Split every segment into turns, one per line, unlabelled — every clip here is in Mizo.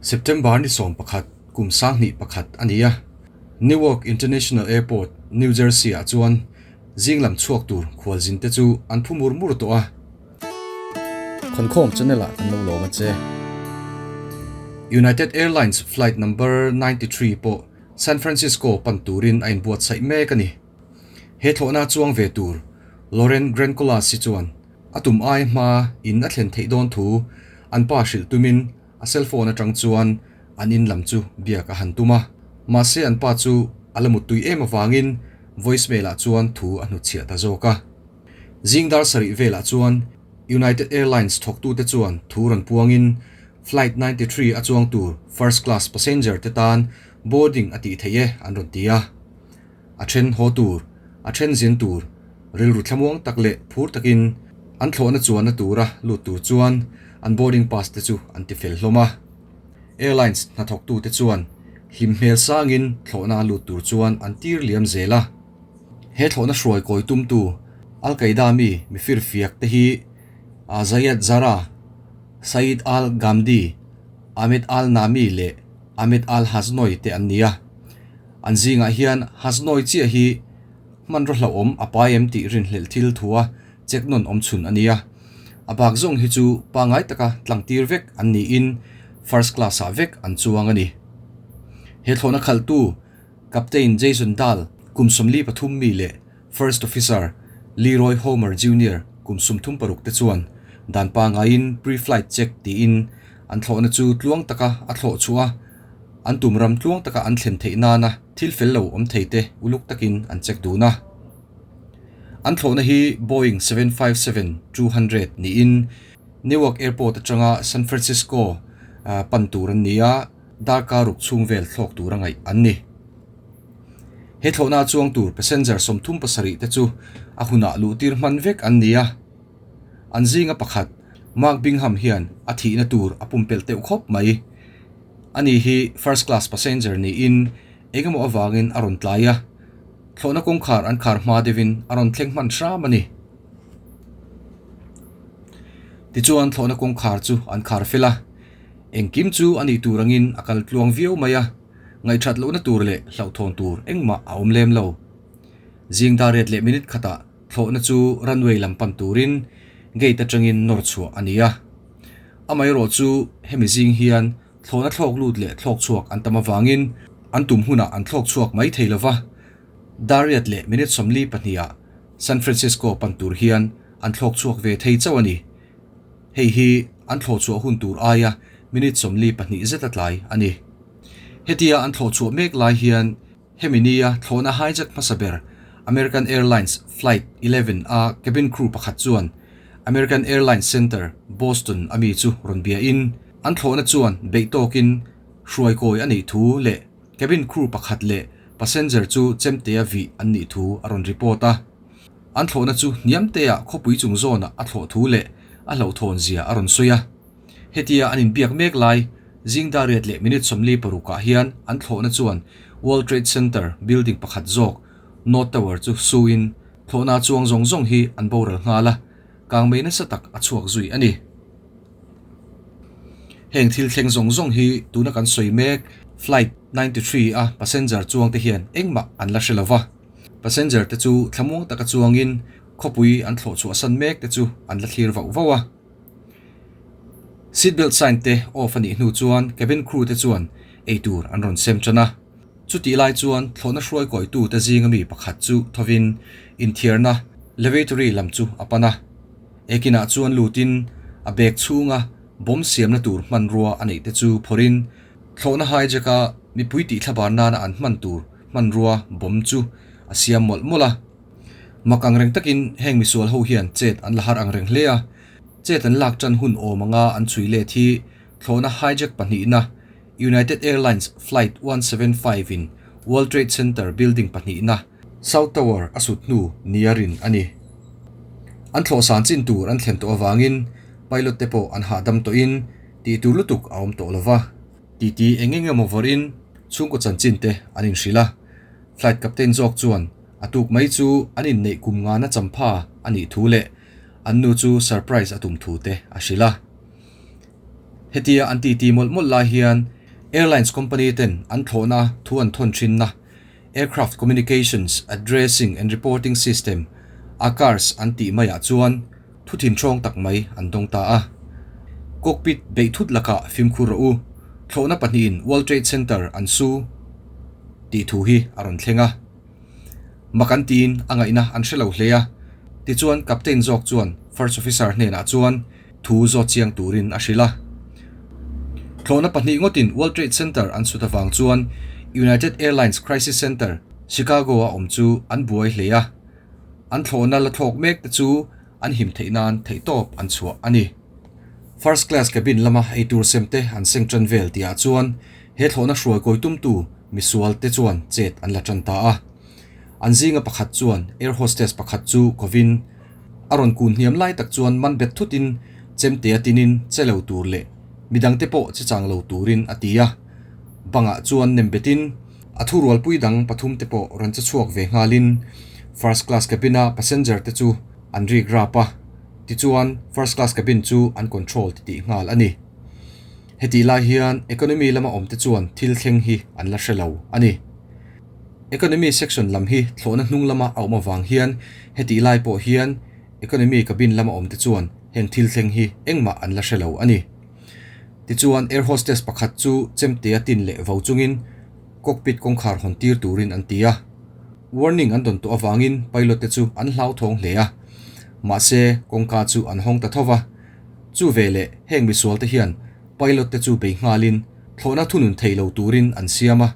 September ni 11 kum 2021 a ni a, Newark International Airport, New Jersey ah chuan zing lam chhuak tur khualzin te chu an phu mur mur tawh a. Khawnkhawm channel ah kan lo lawm a che. United Airlines flight number 93 pawh San Francisco pan turin a inbuatsaih mek a ni. He thlawhna chuang ve tur Lauren Grandcolas hi chuan a tum ai hma in a thlen theih dawn thu an pa hrilh tumin a cell phone atang chuan an in lam chu biak a han tum a. Mahse an pa chu a la muttui em avangin voicemail ah chuan thu a hnutchhiah ta zawk a. Zing dar sarih velah chuan United Airlines thawktute chuan thu rawn puangin Flight 93 a chuang tur first class passenger te tan boarding a tih theih e an rawn ti a. A then haw tur, a then zin tur, rilru thlamuang tak leh phur takin an thlawhna chuanna tura lut tur chuan an boarding pass te chu an ti fel hlawm a. Airlines hnathawktute chuan hlim hmel sangin thlawhna lut tur chuan an tir liam zel a. He thlawhna hruai kawi tumtu Al Qaeda mi mifirfiak te hi Zayed Jarrah, Saeed Al Ghamdi, Ahmed Al Nami leh Ahmed Al Haznawi te an ni a. An zingah hian Haznawi chiah hi hmanraw hlauhawm a pai em tih rinhlelh thil thua check nawn awm chhun a ni a. A bak zawng hi chu pangngai taka tlangtir vek an niin first class ah vek an chuang a ni. He thlawhna khalhtu Captain Jason Dahl kum 43 mi leh First Officer Leroy Homer Junior kum 36 te chuan dan pangaiin pre-flight check tiin an thlawhna chu tluang taka a thlawh chhuah a, an tum ram tluang taka an thlen theih nana thil fel lo awm thei te uluk takin an check dun a. An thlawhna hi Boeing 757-200 niin Newark Airport atanga San Francisco pan tur an ni a, darkar ruk chhung vel thlawk tur a ngaih an ni. He thlawhna chuang tur passenger 37 te chu a hunah luh tir hman vek an ni a. An zinga pakhat Mark Bingham hian a thihna tur a pumpelh teuh khawp mai. Ani hi first class passenger niin engemaw avangin a rawn tlai a, thlawhna kawngkhar an khar hma deuhin a rawn thleng hman hram a ni. Tichuan thlawhna kawngkhar chu an khar fel a, engkim chu a nih tur angin a kal tluang viau mai a, ngaihthat lohna tur leh hlauhthawn tur engmah a awm lem lo. Zing dar riat leh minute khatah thlawhna chu runway lam pan turin gate atangin nawr chhuah a ni a. Amaherawh chu hemi zing hian thlawhna thlawk lut leh thlawk chhuak an tam avangin an tum hunah an thlawk chhuak mai thei lova, dar riat leh minute 42 ah San Francisco pan tur hian an thlawk chhuak ve thei chauh a ni. Hei hi an thlawh chhuah hun tur aia minute 42 zet a tlai a ni. Hetia an thlawh chhuah mek lai hian hemi nia thlawhna hijack hmasa ber American Airlines Flight 11 a cabin crew pakhat chuan American Airlines Center, Boston a mi chu rawn biain an thlawhna chuan beih tawkin hruai kawi a nih thu leh cabin crew pakhat leh passenger chu chemtea vih an nih thu a rawn report a. An thlawhna chu hniamtea khawpui chung zawnah a thlawh thu leh a hlauhthawn zia a rawn sawi a. Hetia an inbiak mek lai zing dar riat leh minute 46 ah hian an thlawhna chuan World Trade Center building pakhat zawk North Tower chu suin thlawhna chuang zawng zawng hi an boral nghal a, kangmei nasa tak a chhuak zui a ni. Heng thil thleng zawng zawng hi tuna kan sawi mek Flight 93 a passenger chuang te hian engmah an la hre lova. Passenger te chu thlamuang taka chuangin khawpui an thlawh chhuah san mek te chu an la thlir vauh vauh a. Seat belt sign te off a nih hnu chuan cabin crew te chuan eitur an rawn sem tan a. Chutih lai chuan thlawhna hruai kawitu te zinga mi pakhat chu thovin inthiarna lavatory lam chu a pan a. Ekinah chuan lutin a bag chhunga bomb siamna tur hmanrua a neih te chu phawrhin thlawhna hijack a mipui tih thlabar nana an hman tur hmanrua bomb chu a siam mawlh mawlh a. Mak ang reng takin heng misual ho hian chet an la har ang reng hle a, chet an lak tan hun awm anga an chhui let hi thlawhna hijack pahnihna United Airlines Flight 175 in World Trade Center building pahnihna South Tower a sut hnu nia rin a ni. An thlawh san chin tur an thlen tawh avangin pilot te pawh an hahdam tawhin tih tur lutuk a awm tawh lova. Titi eng eng emaw vawrhin chhungkaw chanchin te an inhrilh a. Flight captain zawk chuan a tuk mai chu an inneih kum ngana champha a nih thu leh an nu chu surprise a tum thu te a hrilh a. Hetia an titi mawlh mawlh lai hian Airlines company ten an thlawhna thu an thawn thinna Aircraft Communications Addressing and Reporting System, ACARS, an tih maiah chuan thu thinhrawng tak mai an dawng ta a. Cockpit beih thut lakah fimkhur rawh u, thlawhna pahnihin World Trade Center an su tih thu hi a rawn thleng a. Mak an tiin a ngaihna an hre lo hle a, tichuan Captain zawk chuan First Officer hnenah chuan thu zawt chiang turin a hrilh a. Thlawhna pahnih ngawtin World Trade Center an sut avang chuan United Airlines Crisis Center, Chicago-a awm chu an buai hle a. An thlawhna la thlawk mek te chu an him theih nan theihtawp an chhuah a ni. First class cabin lama eitur sem te an seng tan vel tihah chuan he thlawhna hruai kawi tumtu misual te chuan chet an la tan ta a. An zinga pakhat chuan air hostess pakhat chu kovin a rawn kun hniam lai tak chuan man bet thutin chemte a tinin che lo tur leh midangte pawh che chang lo turin a ti a. Bangah chuan nem betin a thurualpui dang pathum te pawh rawn che chhuak ve nghalin first class cabin a passenger te chu an rik rap a. Tichuan first class cabin chu an control titih nghal a ni. Hetih lai hian economy lama awmte chuan thil thleng hi an la hre lo a ni. Economy section lam hi thlawhna hnung lama a awm avang hian hetih lai pawh hian economy cabin lama awmte chuan heng thil thleng hi engmah an la hre lo a ni. Tichuan air hostess pakhat chu chemtea tin leh vo chungin cockpit kawngkhar hawn tir turin an ti a. Warning an dawn tawh avangin pilot te chu an hlauthawng hle a. Mahse kawngka chu an hawng ta tho va. Chu veleh heng misual te hian pilot te chu bei nghalin thlawhna thunun thei lo turin an siam a.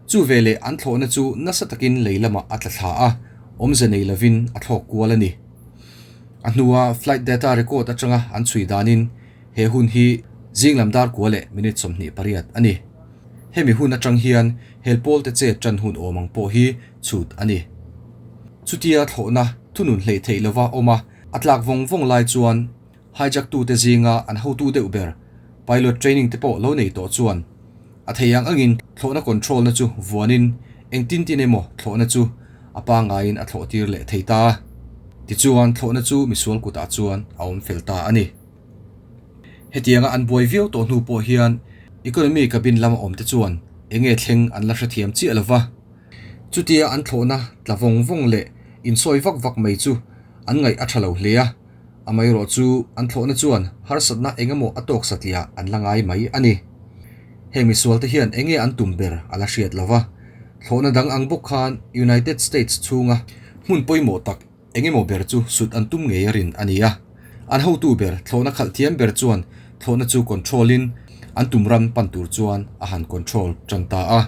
Chu veleh an thlawhna chu nasa takin lei lamah a tla thla a, awmze nei lovin a thlawk kual a ni. A hnua flight data record atanga an chhui danin he hun hi zing lam dar kua leh minute 28 a ni. Hemi hun atang hian hel pawl te chet tan hun awm ang pawh hi chhut a ni. Chutia thlawhna thunun hleih theih lova awm a, a tlak vawng vawng lai chuan hijack tute zinga an hotu deuh ber pilot training te pawh lo nei tawh chuan a thei ang angin thlawhna control na chu vuanin engtin tin emaw thlawhna chu a pangaiin a thlawh tir leh thei ta. Tichuan thlawhna chu misual kutah chuan a awm fel ta a ni. Hetianga an buai viau tawh hnu pawh hian economy cabin lama awm te chuan enge thleng an la hrethiam chiah lova. Chutia an thlawhna tla vawng vawng leh insawi vak vak mai chu an ngaih a tha lo hle a. Amaherawh chu an thlawhna chuan harsatna engemaw a tawk satliah an la ngai mai a ni. Heng misualte hian enge an tum ber a la hriat lo va, thlawhna dang ang bawk khan United States chhunga hmun pawimawh tak engemaw ber chu sut an tum ngei a rin a ni a. An hotu ber thlawhna khalh thiam ber chuan thlawhna chu control in an tum ram pan tur chuan a han control tan ta a.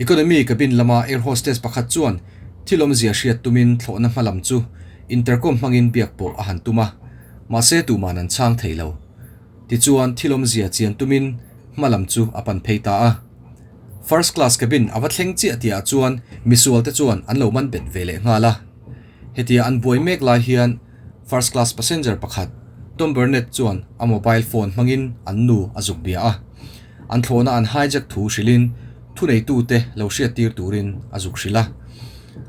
Economy cabin lama air hostess pakhat chuan thil awmzia hriat tumin thlawhna hma lam chu intercom hmangin biak pawh a han tum a, mahse tuman an chhang thei lo. Tichuan thil awmzia chian tumin hma lam chu a pan phei ta a. First class cabin a va thleng chiah tihah chuan misual te chuan an lo man bet ve leh nghal a. Hetia an buai mek lai hian first class passenger pakhat Tom Burnett chuan a mobile phone hmangin an nu a zuk bia a. An thlawhna an hijack thu hrilhin thuneitute lo hriattir turin a zuk hrilh a.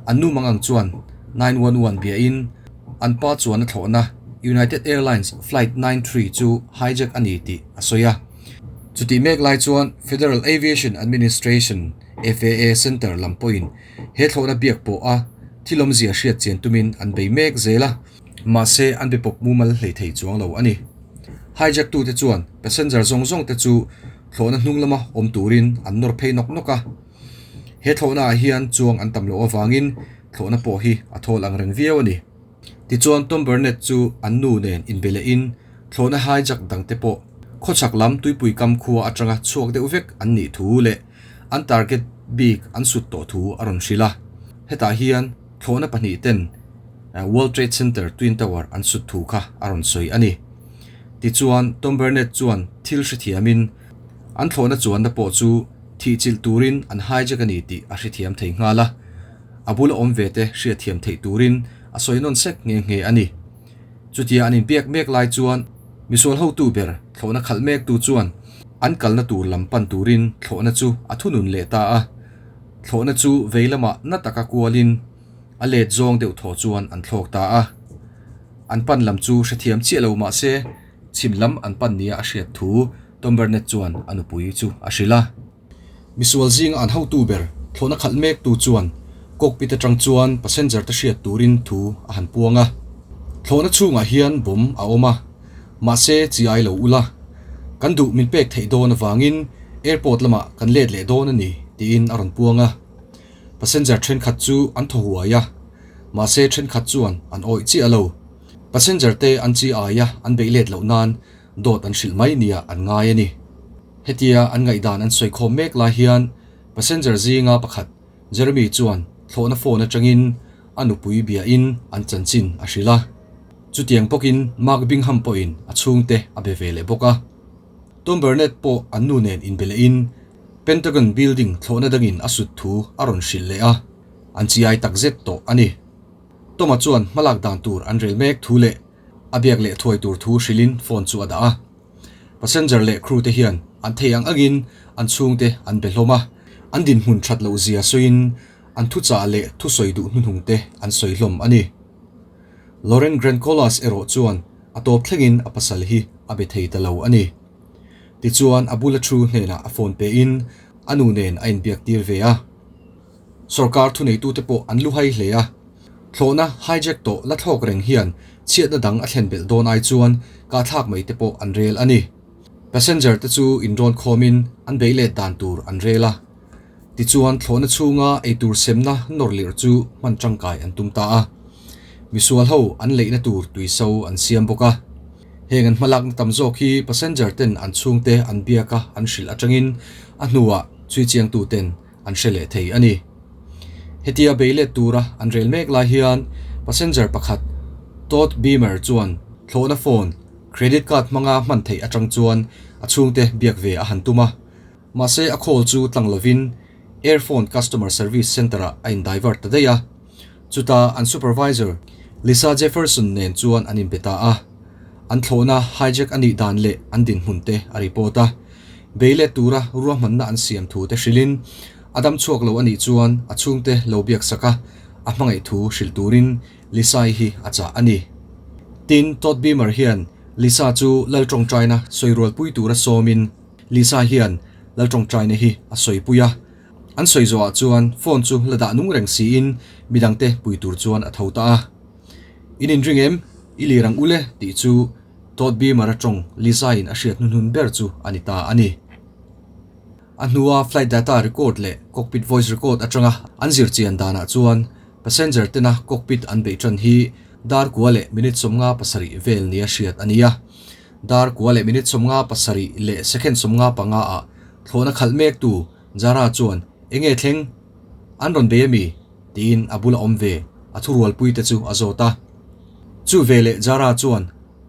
An nu mangang chuan 911 biahin an pa chuan a thlawhna United Airlines Flight 93 chu hijack a ni tih a sawi a. Chutih mek lai chuan Federal Aviation Administration, FAA, Center lam pawhin he thlawhna biak pawh a thil awmzia hriat chian tumin an bei mek zel a. Mahse, an be pawp mumal hlei thei chuang lo a ni. Hijack tute chuan passenger zawng zawng te chu thlawhna hnung lama awm turin an nawr phei nawk nawk a. He thlawhna ah hian chuang an tam loh avangin thlawhna pawh hi a thawl ang reng viau a ni. Tichuan Tom Burnett chu an nu nen inbe lehin thlawhna hijack dang te pawh khawchhak lam tuipui kam khua atanga chhuak deuh vek an nih thu leh an target bik an sut tawh thu a rawn hrilh a. Hetah hian thlawhna pahnih ten World Trade Center Twin Tower an sut thu kha a rawn sawi a ni. Tichuan, Tom Burnett chuan thil hrethiamin an thlawhna chuanna pawh chu thihchilh turin an hijack a ni tih a hrethiam thei nghal a, a bula awm ve te hriatthiam theih turin a sawi nawn sek nghe nghe a ni. Chutia an inbiak mek lai chuan misual hotu ber thlawhna khalh mektu chuan an kalna tur lam pan turin thlawhna chu a thunun leh ta a. Thlawhna chu vei lamah na taka kualin a let zawng deuh thaw chuan an thlawk ta a. An pan lam chu hrethiam chiah lo mah se, chhim lam an pan nia a hriat thu Tom Burnett chuan a nupui chu a hrilh a. Misual zinga an hotu ber thlawhna khalh mektu chuan cockpit atang chuan passenger te hriat turin thu a han puang a. Thlawhna chhungah hian bomb a awm a, mahse chi ai lo ula. Kan duh min pek theih dawn avangin airport lamah kan let leh dawn a ni, tiin a rawn puang a. Passenger thenkhat chu an thaw huai a, mahse thenkhat chuan an awih chiah lo. Passenger te an chi aia an beih let loh nan dawt an hrilh mai nia an ngai a ni. Hetia an ngaihdan an sawi khawm mek lai hian passenger zinga pakhat Jeremy chuan thlawhna phone atangin a nupui biain an chanchin a hrilh a. Chutiang bawkin Mark Bingham pawhin a chhungte a be ve leh bawk a. Tom Burnett pawh an nu nen inbe lehin Pentagon building thlawhna dangin a sut thu a rawn hrilh leh a, an chiai takzet tawh a ni. Toma chuan hmalak dan tur an rel mek thu leh a biak leh thuai tur thu hrilhin phone chu a dah a. Passenger leh crew te hian an thei ang angin an chhungte an be hlawm a, an dinhmun that loh zia sawiin an thuchah leh thusawi duh hnuhnung te an sawi hlawm a ni. Lauren Grandcolas erawh chuan a tawp thlengin a pasal hi a be thei ta lo a ni. Tichuan a bula thu hnenah a phone pein a nu nen a inbiak tir ve a. Sorkar thuneitute pawh an luhai hle a, thlawhna hijack tawh la thlawk reng hian chhiatna dang a thlen belh dawn ai chuan kahthlak mai te pawh an rel a ni. Passenger te chu inrawn khawmin an bei let dan tur an rel a. Tichuan thlawhna chhunga eitur semna nawr lirh chu hman tangkai an tum ta a. Misual ho an leihna tur tuiso an siam bawk a. Heng an hmalakna tam zawk hi passenger ten an chhungte an biak a an hrilh atangin a hnuah chhuichiangtu ten an hre leh thei a ni. Hetia bei let tura an rel mek lai hian passenger pakhat Todd Beamer chuan thlawhna phone, credit card hmanga hman theih atang chuan a chhungte biak ve a han tum a. Mahse a call chu tlang lovin Airphone customer service centre-ah a in divert ta daih a. Chuta an supervisor Lisa Jefferson nen chuan an inbe ta a. An thlawhna hijack a nih dan leh an dinhmun te a report a. Bei let tura ruahmanna an siam thu te hrilhin a dam chhuak lo a nih chuan a chhungte lo biak sak a, a hmangaih thu hrilh turin Lisa-i hi a chah a ni. Tin, Todd Beamer hian Lisa chu Lal tawngtaina sawi rualpui tura sawmin Lisa hian Lal tawngtaina hi a sawipui a. An sawi zawhah chuan phone chu la dah nung reng siin midangte pui tur chuan a tho ta a. In inring em? I lir ang ule tih chu Todd Beamer-a tawng Lisa-in a hriat hnuhnun ber chu a ni ta a ni. A hnua flight data record leh cockpit voice record atanga an zir chian danah chuan passenger tena cockpit an beih tan hi dar kua leh minute 57 vel nia hriat a ni a. Dar kua leh minute 57 leh second 55 ah thlawhna khalh mektu Zara chuan Enge thleng? An rawn bei ami? tiin a bula awm ve a thurualpui te chu a zawt a. Chu veleh Zara chuan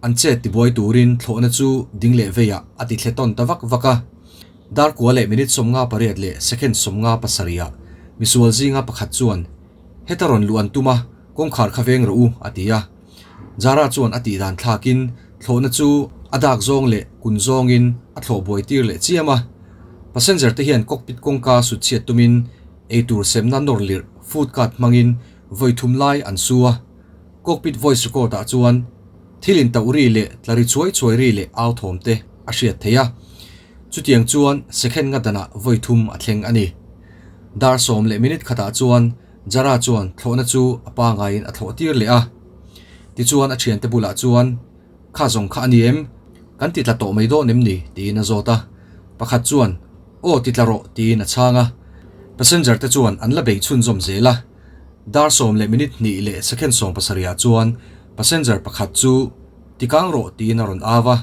an chet tibuai turin thlawhna chu ding leh veiah a ti thle tawn ta vak vak a. Dar kua leh minute 58 leh second 57 ah misual zinga pakhat chuan Heta rawn luh an tum a, kawngkhar kha veng rawh u a ti a. Zara chuan a tihdan thlakin thlawhna chu a dak zawng leh kun zawngin a thlawh buai tir leh chiam a. Passenger te hian cockpit kawngka sut chhiat tumin eitur semna nawr lirh food cart hmangin vawi thum lai an su a. Cockpit voice record ah chuan thil intauh ri leh tla ri chhuai chhuai ri leh au thawm te a hriat theih a. Chutiang chuan second nga danah vawi thum a thleng a ni. Dar sawm leh minute khatah chuan Jara chuan thlawhna chu a pangaiin a thlawh tir leh a. Tichuan a thiante bulah chuan, Kha zawng kha a ni em? Kan ti tla tawh mai dawn em ni? tiin a zawt a. Pakhat chuan, Aw ti tla rawh tiin a chhang a. Passenger te chuan an la bei chhunzawm zel a. Dar sawm leh minute hnih leh second 17 ah chuan passenger pakhat chu ti kang rawh tiin a rawn au a.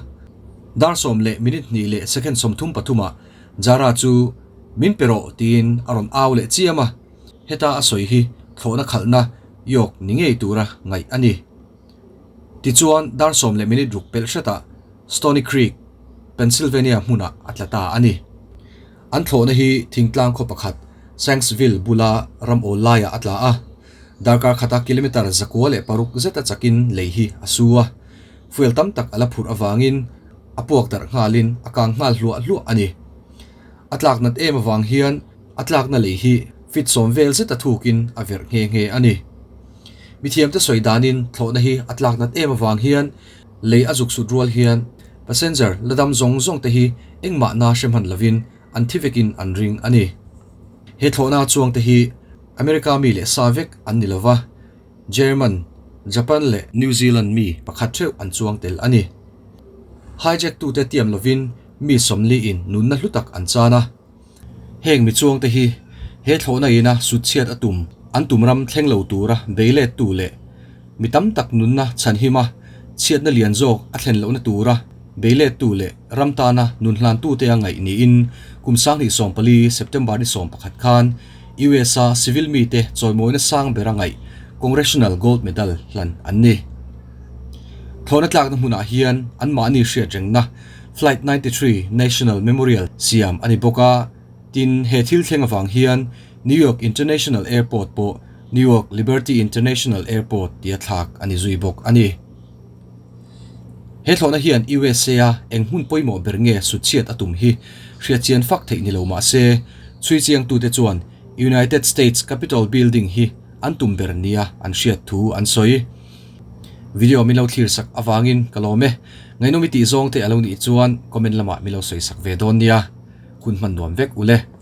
Dar sawm leh minute hnih leh second 33 ah Jara chu min pe rawh tiin a rawn au leh chiam a. Heta a sawi hi thlawhna khalhna yawk ni ngei tura ngaih a ni. Tichuan dar sawm leh minute ruk pelh hretah Stony Creek, Pennsylvania hmunah a tla ta a ni. An thlawhna hi thingtlang khaw pakhat Shanksville bula ram awl laiah a tla a. Darkar khata kilometre 106 zeta chakin lei hi a su a. Fuel tam tak a la phurh avangin a puak darh nghalin a kang nghal hluah hluah a ni. A tlak nat em avang hian a tlakna lei hi feet sawm vel zeta thukin a verh nghe nghe a ni. Mithiamte sawi danin thlawhna hi a tlak nat em avang hian lei a zuk sut rual hian Passenger la dam zawng zawng te hi engmah na hre hman lovin an thi vekin an ring a ni. He thlawhna chuang te hi America mi leh sa vek an ni lova, German, Japan leh New Zealand mi pakhat theuh an chuang tel a ni. Hijack tute tiam lovin mi 40 in nunna hlu tak an chan a. Heng mi chuangte hi he thlawhna ina sutchhiat a tum an tum ram thleng lo tura bei lettu leh mi tam tak nunna chhanhima chhiatna lian zawk a thlen lohna tura bei lettu leh ram tana nun hlantute a ngaih niin kum 2014 September ni 11 khan US a civil mite chawimawina sang ber a ngaih Congressional Gold Medal hlan an ni. Thlawhna tlakna hmunah hian anmahni hriatrengna Flight 93 National Memorial siam a ni bawk a, tin he thil thleng avang hian New York International Airport pawh New York Liberty International Airport tia thlak a ni zui bawk a ni. He thlawhna hian USA a eng hmun pawimawh ber nge sutchhiat a tum hi hriatchian fak theih ni lo mah se, chhui chiangtute chuan United States Capitol Building hi an tum ber nia an hriat thu an sawi. Video min lo thlir sak avangin ka lawm e. Ngaihnawm i tih zawng te a lo nih chuan comment lamah min lo sawi sak ve dawn nia. Hun hman nuam vek ule.